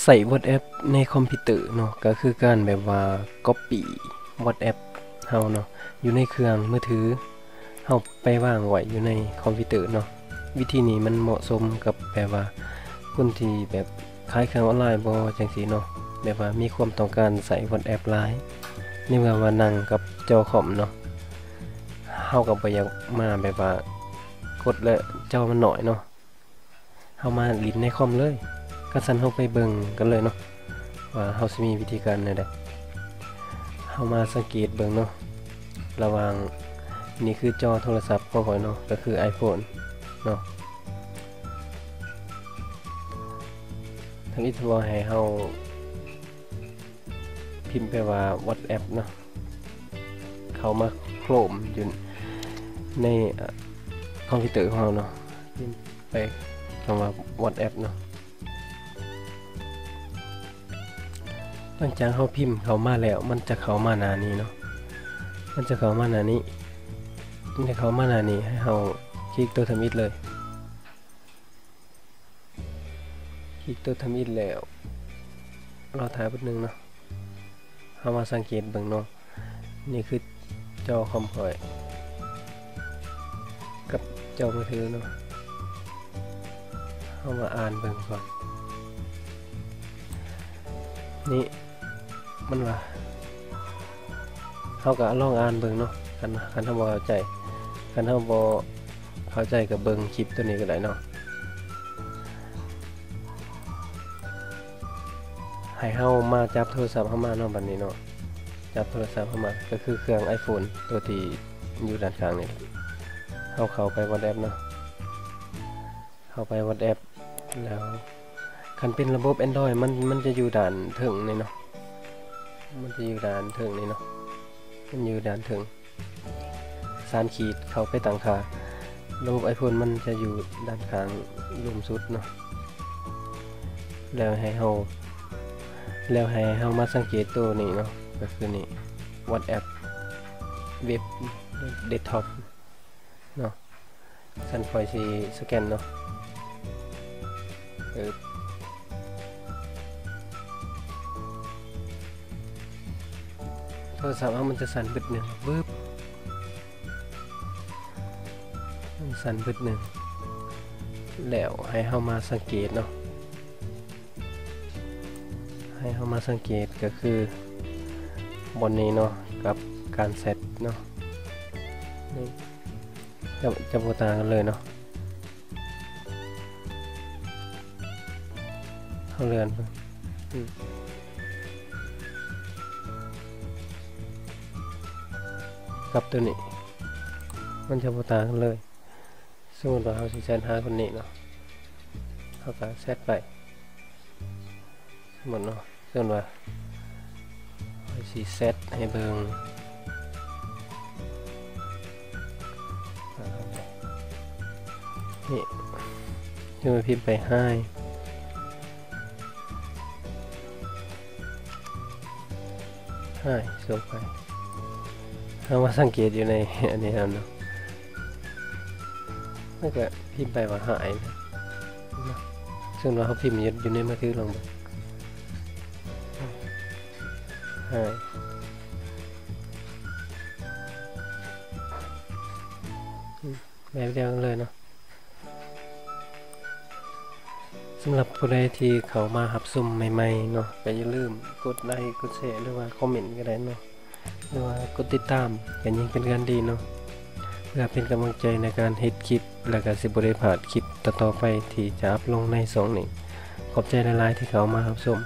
ໃຊ້ WhatsApp ໃນຄອມພິວເຕີເນາະ ກໍຄືການແບບວ່າ copy WhatsApp ເຮົາເນາະ ຢູ່ໃນເຄື່ອງມືຖື ເຮົາໄປວາງໄວ້ຢູ່ໃນຄອມພິວເຕີເນາະ. ວິທີນີ້ມັນເໝາະສົມກັບແບບວ່າຄົນທີ່ແບບຂາຍເຄື່ອງອອນລາຍບໍ ຈັ່ງຊີ້ເນາະ ແບບວ່າມີຄວາມຕ້ອງການໃຊ້ WhatsApp ຫຼາຍ ໃນເມື່ອວ່ານັ່ງກັບຈໍຄອມເນາະ ເຮົາກໍບໍ່ຢາກມາແບບວ່າກົດແລ້ວຈໍມັນໜ້ອຍເນາະ. ເຮົາມາຫຼິ້ນໃນຄອມເລີຍ. ຄັນຊັ້ນເຮົາໄປເບິ່ງກັນເລີຍເນາະ ວ່າເຮົາຊິມີວິທີການແນວໃດ. ເຮົາມາສັງເກດເບິ່ງເນາະ ລະຫວ່າງ ນີ້ຄືຈໍໂທລະສັບຂອງຂ້ອຍເນາະ ກໍຄື iPhone ເນາະ. ທຳອິດເຂົາໃຫ້ເຮົາ ພິມໄປວ່າ WhatsApp ເນາະ ເຂົ້າມາໂຄຣມຢູ່ໃນ ເອີ່ ຄອມພິວເຕີຂອງເຮົາເນາະ ພິມໄປຄຳວ່າ WhatsApp ເນາະ. ຫຼັງຈາກເຮົາພິມເຂົ້າມາແລ້ວ ມັນຈະເຂົ້າມາໜ້ານີ້ເນາະ ມັນຈະເຂົ້າມາໜ້ານີ້ ມັນຈະເຂົ້າມາໜ້ານີ້ ໃຫ້ເຮົາຄລິກໂຕທຳອິດເລີຍ. ຄລິກໂຕທຳອິດແລ້ວ ລໍຖ້າແປັບໜຶ່ງເນາະ. ເຮົາມາສັງເກດເບິ່ງເນາະ ນີ້ຄືຈໍຄອມຂ້ອຍ ກັບຈໍມືຖືເນາະ. ເຮົາມາອ່ານເບິ່ງກ່ອນ ນີ້ ມັນວ່າ ເຮົາກໍລອງອ່ານເບິ່ງເນາະ ຄັນ ຄັນເຮົາບໍ່ເຂົ້າໃຈ ຄັນເຮົາບໍ່ເຂົ້າໃຈກໍເບິ່ງຄລິບໂຕນີ້ກໍໄດ້ເນາະ. ໃຫ້ເຮົາມາຈັບໂທລະສັບເຮົາມາເນາະ ບັດນີ້ເນາະ ຈັບໂທລະສັບເຮົາມາ ກໍຄືເຄື່ອງ iPhone ໂຕທີ່ຢູ່ດ້ານຂ້າງນີ້ ເຮົາເຂົ້າໄປ WhatsApp ເນາະ. ເຂົ້າໄປ WhatsApp ແລ້ວ ຄັນເປັນລະບົບ Android ມັນ ມັນຈະຢູ່ດ້ານເທິງນີ້ເນາະ ມັນຈະຢູ່ດ້ານເທິງນີ້ເນາະ ມັນຢູ່ດ້ານເທິງ ສາມຂີດເຂົ້າໄປຕັ້ງຄ່າ. ລະບົບ iPhone ມັນຈະຢູ່ດ້ານຂ້າງລຸ່ມສຸດເນາະ. ແລ້ວໃຫ້ເຮົາ ແລ້ວໃຫ້ເຮົາມາສັງເກດໂຕນີ້ເນາະ ກໍຄືນີ້ WhatsApp ເວັບ Desktop ເນາະ. ຊັ້ນຂ້ອຍຊິສະແກນເນາະ ເອີ ໂທລະສັບເຮົາມັນຈະສັ່ນບຶດໜຶ່ງ ບຶບ ມັນສັ່ນບຶດໜຶ່ງ ແລ້ວໃຫ້ເຮົາມາສັງເກດເນາະ ໃຫ້ເຮົາມາສັງເກດກໍຄືບ່ອນນີ້ເນາະ ກັບການແຊັດເນາະ ນີ້ ຈະ ຈະບໍ່ຕ່າງກັນເລີຍເນາະ. ເຮົາເລື່ອນເບິ່ງ ອືມ ກັບໂຕນີ້ ມັນຈະບໍ່ຕ່າງກັນເລີຍ. ສົມມຸດວ່າເຮົາຊິແຊັດຫາຄົນນີ້ເນາະ ເຮົາກໍແຊັດໄປ ສົມມຸດເນາະ ເຊິ່ງວ່າຂ້ອຍຊິແຊັດໃຫ້ເບິ່ງ ນີ້ ເຊິ່ງວ່າພິມໄປ Hi Hi ສົ່ງໄປ ເຮົາມາສັງເກດຢູ່ໃນອັນນີ້ເຮົາເນາະ ມັນກະພິມໄປວ່າ Hi ເນາະ ເຊິ່ງວ່າເຮົາພິມຢູ່ ຢູ່ໃນມືຖືລອງເບິ່ງ Hi ອືມ ແບບດຽວກັນເລີຍເນາະ. ສຳລັບຜູ້ໃດທີ່ເຂົ້າມາຮັບຊົມໃໝ່ໆເນາະ ກໍຢ່າລືມກົດໄລ ກົດແຊ ຫຼືວ່າຄອມເມັນກໍໄດ້ເນາະ ຫຼືວ່າກົດຕິດຕາມ ກໍຍິ່ງເປັນການດີເນາະ ເພື່ອເປັນກຳລັງໃຈໃນການເຮັດຄລິບ ແລ້ວກໍຊິບໍ່ໄດ້ພາດຄລິບຕໍ່ໆໄປທີ່ຈະອັບລົງໃນຊ່ອງນີ້. ຂອບໃຈຫຼາຍໆທີ່ເຂົ້າມາຮັບຊົມ.